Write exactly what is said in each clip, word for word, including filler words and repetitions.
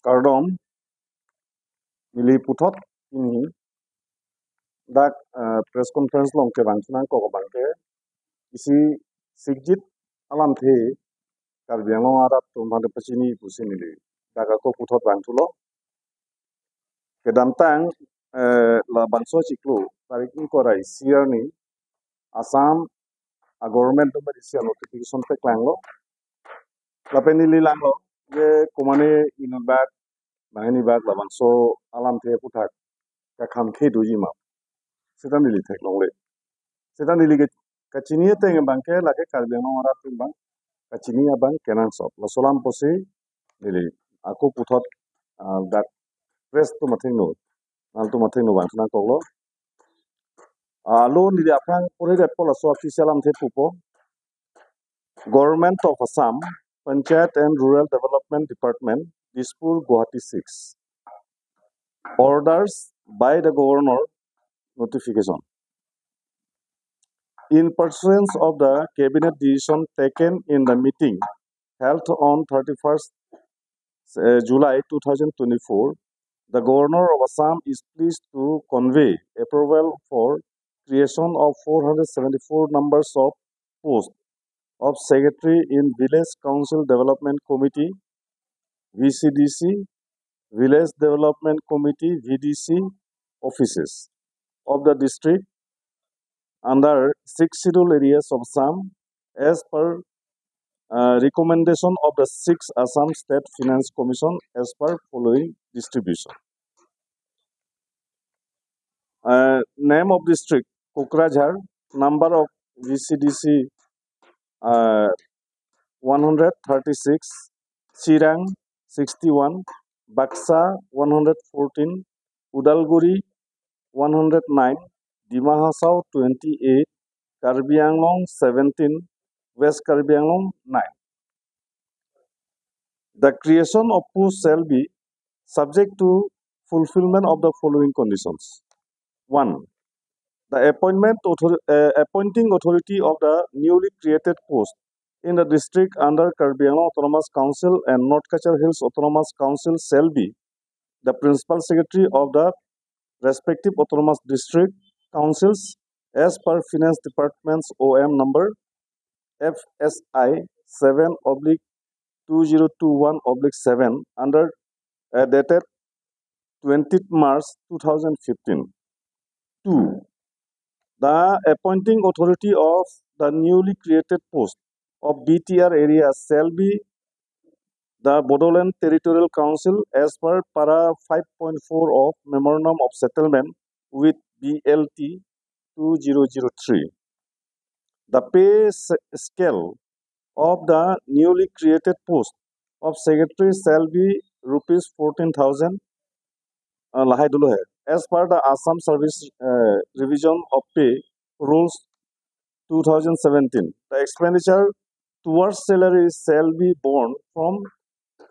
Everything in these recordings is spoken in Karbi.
Kardom, neli puthot ini dak eh, press conference along kevang nangkok abangke isi sikjit alamthe Karbi Anglong arat atum aphan pachini pusi neli dak ako puthot vangthulo. Kedamtang eh, labangso chiklo tarik ingkoi ra isi arni Assam a government atum isi notification paklanglo. Lapen neli langlo je komane inut bak, banghini bak labangso alamthe aputhak kakham khe doji ma, seta neli theklongle. Seta neli ke kachini ateng abangke lake Karbi Anglong arat atum abang kachini abang kenangsot. Laso alam pusi neli ako puthot ah, dak press atum athengno, nangtum athengno vang nangkoklo. Alo neli aphrang pore det po, laso official alamthe pupo. Government of Assam, Panchayat and Rural Development Department, Dispur, Guwahati six. Orders by the Governor, notification. In pursuance of the cabinet decision taken in the meeting held on thirty-first uh, July two thousand twenty-four, the Governor of Assam is pleased to convey approval for creation of four hundred seventy-four numbers of posts of secretary in Village Council Development Committee, V C D C, Village Development Committee, V D C offices of the district under six schedule areas of Assam as per uh, recommendation of the six Assam State Finance Commission as per following distribution. Uh, name of district, Kokrajhar, number of V C D C uh, one hundred thirty-six, Chirang sixty-one, Baksa one hundred fourteen, Udalguri one hundred nine, Dima Hasao twenty-eight, Karbi Anglong seventeen, West Karbi Anglong nine. The creation of post shall be subject to fulfillment of the following conditions. One, the appointment author- uh, appointing authority of the newly created post in the district under Karbi Anglong Autonomous Council and North Cachar Hills Autonomous Council shall be the principal secretary of the respective autonomous district councils as per Finance Department's O M number F S I seven oblique two zero two one oblique seven under uh, dated twentieth March two thousand fifteen. Two, the appointing authority of the newly created post of B T R area shall be the Bodoland Territorial Council as per para five point four of Memorandum of Settlement with B L T two zero zero three. The pay s- scale of the newly created post of secretary shall be rupees fourteen thousand uh, lahai dolo hai, as per the Assam Service uh, Revision of Pay Rules two thousand seventeen. The expenditure towards salary shall be borne from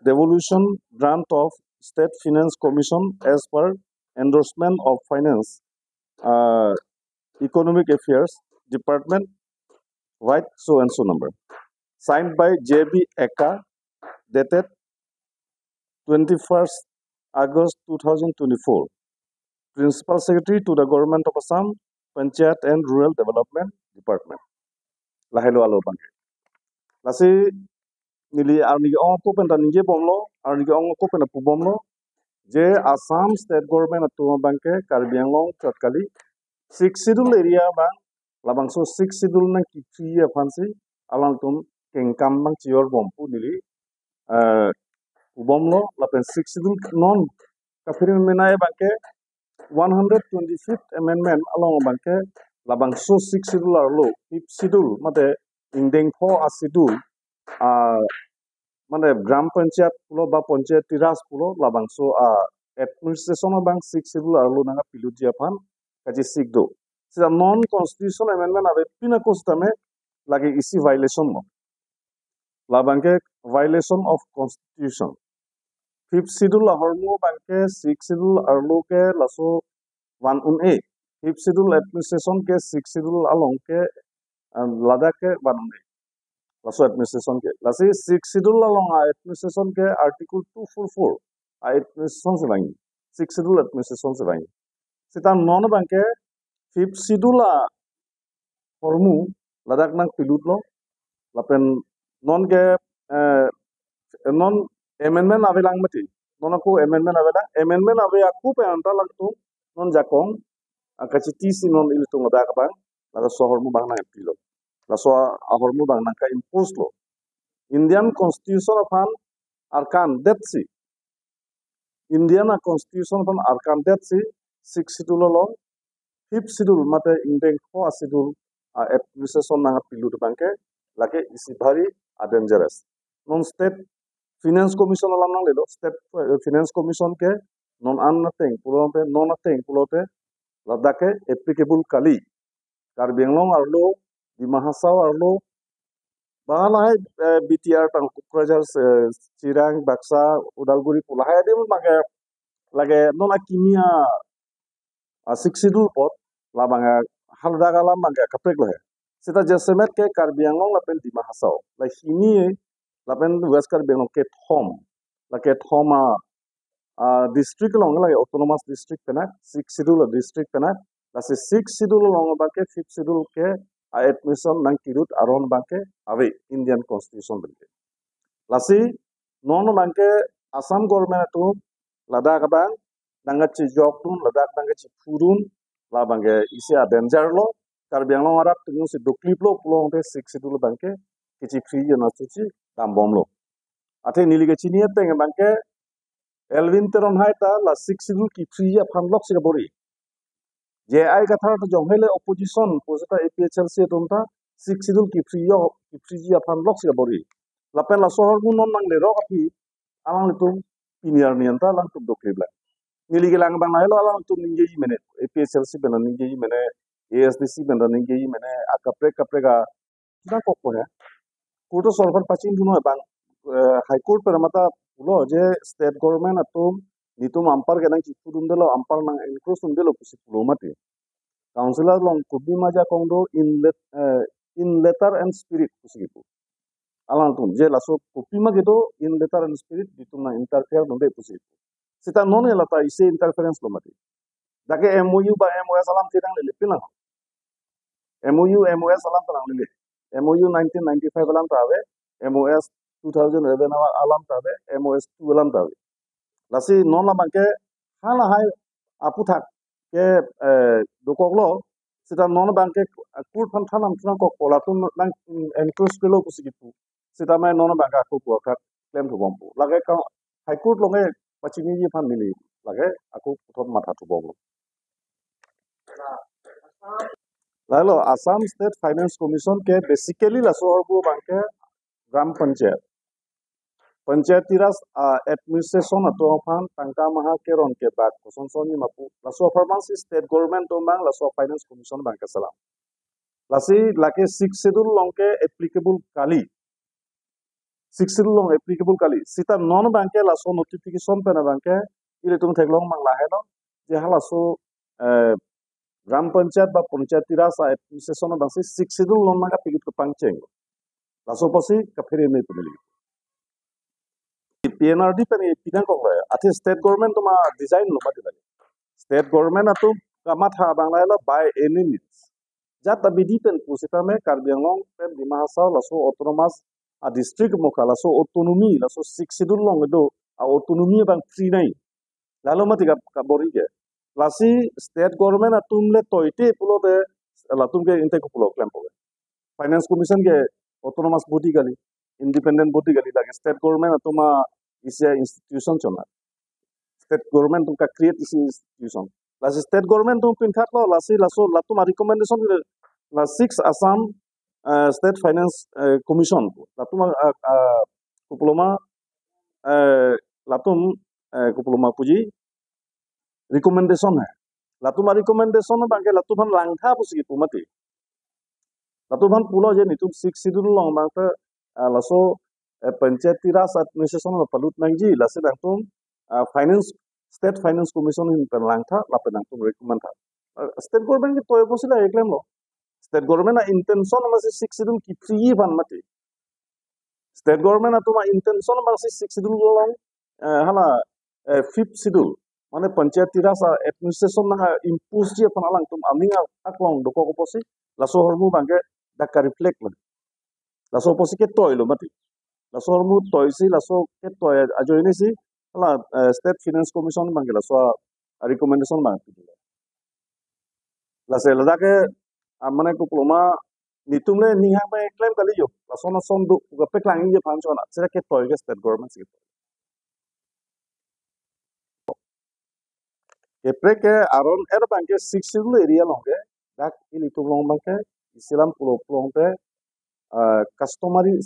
devolution grant of State Finance Commission as per endorsement of Finance uh, Economic Affairs Department, white so and so number. Signed by J B Eka, dated twenty-first August two thousand twenty-four. Principal Secretary to the Government of Assam, Panchayat and Rural Development Department. Lahelo alo abangke. Lasi neli arni ke-ong ako pen ta ningje bomlo, arni ke-ong ako pen ta pu bomlo, je Assam State Government atum abangke Karbi Anglong chot kali Sixth Schedule area abang, labangso Sixth Schedule nangkephi aphansi alangtum kengkam abang chior bom pu neli eh, pu bomlo. Lapen Sixth Schedule non kaphirin menai abangke one hundred twenty-fifth Amendment along abangke labangso Sixth Schedule arlo Fifth Schedule mate ingdeng pho a-schedule a mane Gram Panchayat pulo ba Panchayati Raj pulo, labangso a administration abang Sixth Schedule arlo nangkapilutji aphan kachesik do. Seta non constitution amendment avepin ako sitame lake isi violation lo. Labangke violation of constitution. Fifth Schedule ahormu abangke Sixth Schedule arlo ke laso van un-e. Fifth Schedule administration ke Sixth Schedule along ke um, ladak ke van un-e. Laso administration ke. Lasi Sixth Schedule along a administration ke Article two four four. a administration si vangji, Sixth Schedule administration si vangji. Seta non abangke Fifth Schedule ahormu ladak nangpilutlo, lapen non ke, eh, non amendment avelang mati, non ako amendment avelang, amendment ave ako pen anta alangtum non jakong, ah, kachiti si non ilitum ladak abang, laso ahormu abang nangpilo, laso ahormu abang nangka-impose lo. Indian Constitution aphan arkan detsi, Indian a Constitution aphan arkan detsi, Sixth Schedule along Fifth Schedule mate ingdeng pho a schedule a administration nangpilut abangke lake isi bhari a dangerous. Non State Finance Commission alam nanglelo, State, eh, Finance Commission ke non an ateng pulote, non ateng pulote ladak ke applicable kali. Karbi Anglong arlo, Dima Hasao arlo, ba lahai, eh, B T R tang Kokrajhar, eh, Chirang, Baksa, Udalguri pu lahai adim abangke lake non akimi a, a Sixth Schedule apot labang a haladak alam abangke kaprek lo he. Seta jasemet ke Karbi Anglong lapen Dima Hasao, la hini lapen West Karbi Anglong kethom, la kethom a, a district along lake autonomous district pen a, Sixth Schedule a district pen a, lasi Sixth Schedule along abangke Fifth Schedule ke a administration nangkirut aron abangke ave Indian Constitution pen ke. Lasi non abangke Assam government atum ladak abang nangkachejokdun, ladak nangkachephudun, labangke isi a danger lo, Karbi Anglong arat atum si dokliplo pulote Sixth Schedule abangke kachephriji ana chuchi dambomlo. Athe neli kachini ateng abangke Elwin Teron hai ta la Sixth Schedule kephriji aphan loksi kabor-i. J I Kathar ta jong hele opposition pu seta A P H L C atum ta Sixth Schedule kephriji, kephriji aphan loksi kabor-i. Lapen laso ahormu non nanglerok aphi alanglitum pini arni anta alangtum dokliplang. Neli kelang abang lahelo, alangtum ningjeji mene, A P H L C pen ta ningjeji mene, A S D C pen ta ningjeji mene, akaprek kaprek a, nangkokpo he. Court asor aphan pachingdun noi bang, eh, High Court pen mate pulo je state government atum netum umpire ke nangchephudundelo, umpire nang-encroachedundelo pusi pulo mati. Councillor along kopima ajakong do in let-, eh, in letter and spirit pusi kipu. Alangtum je laso kopima kedo in letter and spirit, netum nang-interferedunde pusi kipu. Seta non ke lata isi interference lo mati. Dak ke M O U ba M O S alam ta nanglele pinang. M O U, M O S alam ta nanglele. M O U nineteen ninety-five alam ta ave, M O S two thousand eleven alam ta ave, M O S two alam ta ave. Lasi non abangke halahai aphuthak ke, eh, dokoklo, seta non abangke court aphan than nangthan nangkokpo, latum nang-encroachelo pusi kipu. Seta mai non abangke ako pu athak klemthubompo. Lake ka High Court along ke pachiniji aphan neli lake ako puthot mathathubomlo. Lahelo Assam State Finance Commission ke basically laso ahormu abangke Gram Panchayat, Panchayati Raj, ah, administration atum aphan tangka maha keron kebak kosonson ni mapu, laso apharman si state government atum abang laso Finance Commission abangke selam. Lasi lake Sixth Schedule along ke applicable kali. Sixth Schedule along applicable kali. Seta non abangke laso notification pen abangke ilitum theklong abang lahelo je halaso, eh, Gram Panchayat ba Panchayati Raj a administration abangsi Sixth Schedule along nangkapilut kepangcheng. Laso apotsi kaphere me pu neli. P N R D pen pidang kok lo ya. Athe state government atum a-design lo mati lake. State government atum kamatha abang lahelo by any means. Jat abidi pen pusitame Karbi Anglong pen Dima Hasao laso autonomous a district mokha, laso autonomy, laso Sixth Schedule along kedo a autonomy abang free nai. Lalo mati ka, kabor-i ke. Lasi state government atum le toite pulote latum ke ingte kopulo klempo ke. Finance Commission ke autonomous body kali, independent body kali, lake state government atum a isi a institution chona. State government atum ka-create isi institution. Lasi state government atum pinthatlo, lasi laso latum a-recommendation ke la six Assam, eh, State Finance, eh, Commission. Latum a, a, a, kopulo ma, eh, latum, eh, kopulo ma puji recommendation hai. Latum a-recommendation abangke latum aphan langtha pusi kipu mati. Latum aphan pulo je netum Sixth Schedule along abangke, ah, laso, eh, Panchayati Raj administration along palut nangji, lasi nangtum, ah, Finance, State Finance Commission ahin pen langtha, lapen nangtum recommend tha. Ah, state government ke toipo si la klemlo. State government a-intention abangsi Sixth Schedule kephriji aphan mati. State government atum a-intention abangsi Sixth Schedule along, eh, hala, eh, fifth schedule, mane Panchayati Raj a-administration nang a-impose ji aphan alangtum aning a-, aklong dokok apotsi, laso ahormu abangke dak ka-reflect lo. Laso apotsi ketoi lo mati. Laso ahormu toisi, laso ketoi ajoinesi, hala, eh, State Finance Commission abangke laso a-, a-recommendation abang. Lasi ladak ke, ah, mane kopiloma, netum le ninghang pen klem kali jo. Lason ason do, puka peklang inje aphan chona. Sira ketoi ke state government si. Kaprek ke aron er abangke sixth schedule area along ke, dak ilitum along abangke, isilam pulo pulote, ah, customary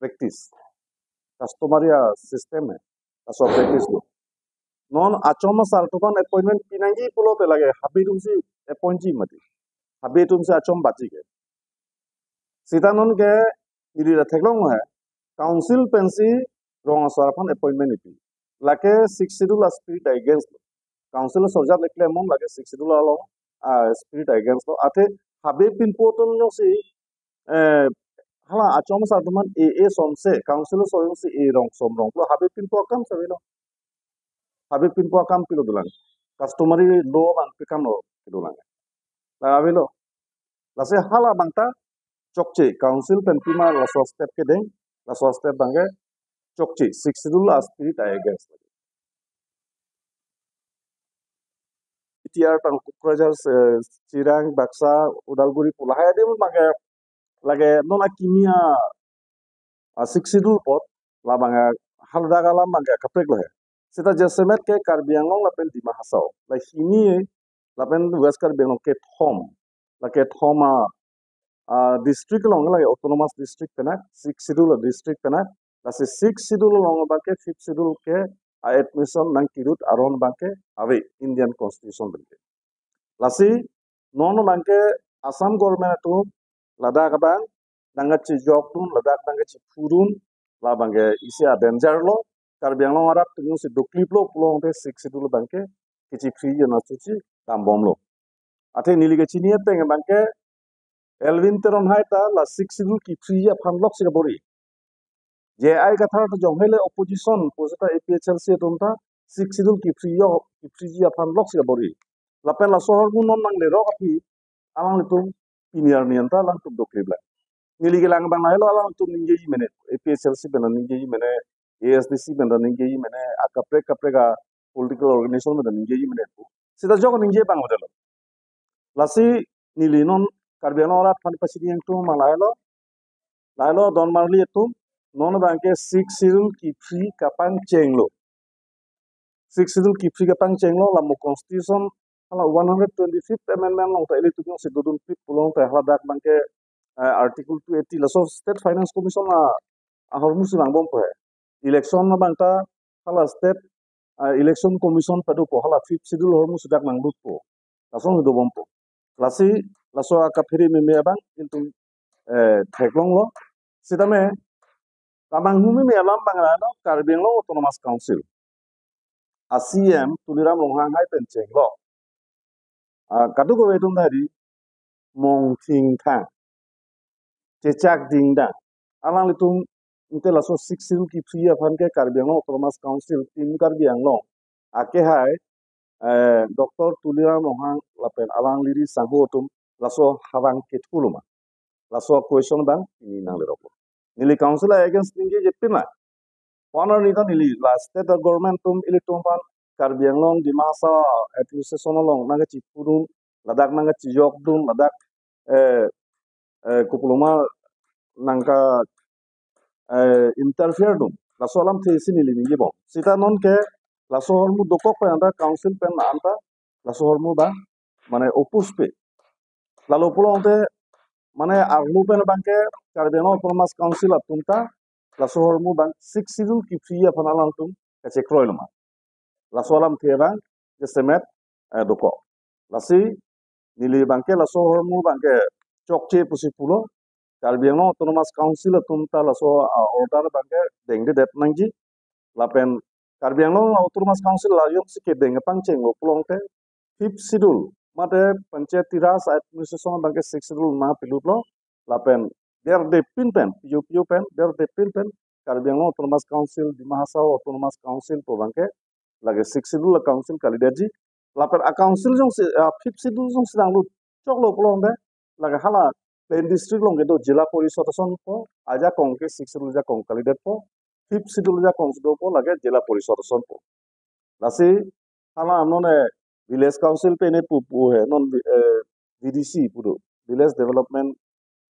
practice, customary, ah, system hai, laso practice lo. Non achom asar atum aphan appointment pinangji pulote lake habe atumsi appoint ji mati. Habe atumsi achom batji ke. Sita non ke neli ta theklong hai, council pensi rong asar aphan appointment ipi. Lake sixth schedule a-spirit against lo. Council asor ajat le klemnon, lake sixth schedule along, ah, spirit against lo. Athe habe pinpo atum jongsi, eh, hala achom asar atum aphan e, e somse, council asor jongsi e rong som rong pulo, habe pinpo akam si avelo. Habe pinpo akam pilo dolang. Customary law abang pikam lo dolang. La avelo. Lasi hala abang ta chokche, council pen pima laso step kedeng, laso step abangke chokche, sixth schedule a-spirit a-against. T R tang Kokrajhar, eh, Chirang, Baksa, Udalguri pu lahai adim abangke lake non akimi a, a-sixth schedule apot, labang a haladak alam abangke kaprek lo hai. Sita jasemet ke Karbi Anglong lapen Dima Hasao, la hini lapen West Karbi Anglong kethom, la kethom a, a-district along, lake autonomous district pen a, sixth schedule a-district pen a, lasi sixth schedule along abangke fifth schedule ke a-admission nangkerut aron abangke ave Indian Constitution pen ke. Lasi non abangke Assam government atum ladak abang nangkachijokdun, ladak nangkachiphudun, labangke isi a-danger lo, Karbi Anglong arat atumsi doklip lo pulote sixth schedule abangke kachiphi jana chuchi dambom lo. Athe neli kachini ateng abangke Elwin Teron hai ta la sixth schedule kiphi aphan loksi kabor-i. J I Kathar ta jong hele opposition, pusita A P H L C atum ta sixth schedule kiphi yo, kiphi aphan loksi kabor-i. Lapen laso ahormu non nanglerok aphi, alanglitum pini arni anta alangtum doklip lang. Neli kelang abang lahelo, alangtum ningjeji mene, A P H L C pen ningjeji mene, A S D C pen ningjeji mene, akaprek kaprek a-political organization pen ningjeji mene. Sita jok ningje abang hotel. Lasi neli non Karbi Anglong arat aphan pachini ingtung ma lahelo. Lahelo don marli atum, non abangke sixth schedule kiphi kapangcheng lo. Sixth schedule kiphi kapangcheng lo, la mo constitution hala one hundred twenty-fifth amendment along ta ilitum jongsi dodunpik pulote haladak abangke, eh, article two eighty laso State Finance Commission a, ahormu si vangbompo hai. Election abang ta hala state, ah, election commission padopo, hala fifth schedule ahormu si dak nanglutpo. Lason dobompo. Lasi laso akaphere meme abang ilitum, eh, theklong lo. Sitame kamanghu meme alam abang lahelo Karbi Anglong Autonomous Council a-C E M Tuliram Ronghang hai pen chenglo. Ah, kadokave atum ta hari mongthingthang, chechak dingdang. Alanglitum inte laso sixth schedule kiphi aphan ke Karbi Anglong Autonomous Council, Team Karbi Anglong akehai, eh, Doctor Tuliram Ronghang lapen alangli ri sangho atum laso habang kethu lo ma? Laso question abang pini nanglerok lo. Neli council a-against ningjeje pin ma? Pon arni ta neli la state government atum ilitum aphan Karbi Anglong, Dima Hasao administration along nangkachiphudun, ladak nangkachijokdun, ladak, eh, eh, kopiloma nangka, eh, interfere dun. Laso alamthe si neli ningjebom. Sita non ke laso ahormu dokok pen anta council pen anta laso ahormu abang mane oppose pe. Lalo pulote mane arlo pen abangke Karbi Anglong Autonomous Council atum ta laso ahormu abang sixth schedule kiphi aphan alangtum kachekroi lo ma? Laso alamthe abang jasemet, eh, dokok. Lasi neli abangke laso ahormu abangke chokche pusi pulo. Karbi Anglong Autonomous Council atum ta laso, ah, order abangke dengdedet nangji. Lapen Karbi Anglong Autonomous Council la jongsi kedeng pangcheng lo pulote fifth schedule mate Panchayati Raj administration abangke sixth schedule nangpilut lo. Lapen derde pin pen, pijo pijo pen, derde pin pen Karbi Anglong Autonomous Council, Dima Hasao Autonomous Council pu abangke Lake Sixth Schedule a council kalidetji. Lapen a council jongsi, ah, Fifth Schedule jongsi nanglut choklo pulote, lake hala plain district along kedo Zilla Parishad asonpo, ajakong ke Sixth Schedule ajakong kalidetpo, Fifth Schedule ajakong si dopo, lake Zilla Parishad asonpo. Lasi hala non, eh, village council pen epu pu he, non, eh, V D C pu do, Village Development,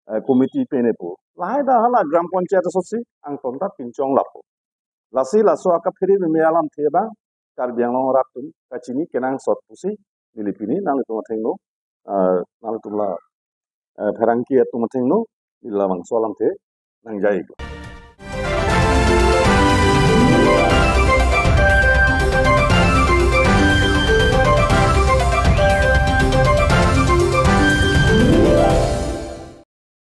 eh, Committee pen epu. Lahai ta hala Gram Panchayat asonsi angton ta pinchong lapo. Lasi laso akaphere meme alamthe abang Karbi Anglong arat atum kachini kenangsot pusi neli pini nanglitum athengno, eh, nanglitum la, eh, pherangke atum athengno neli labangso alamthe nangjai.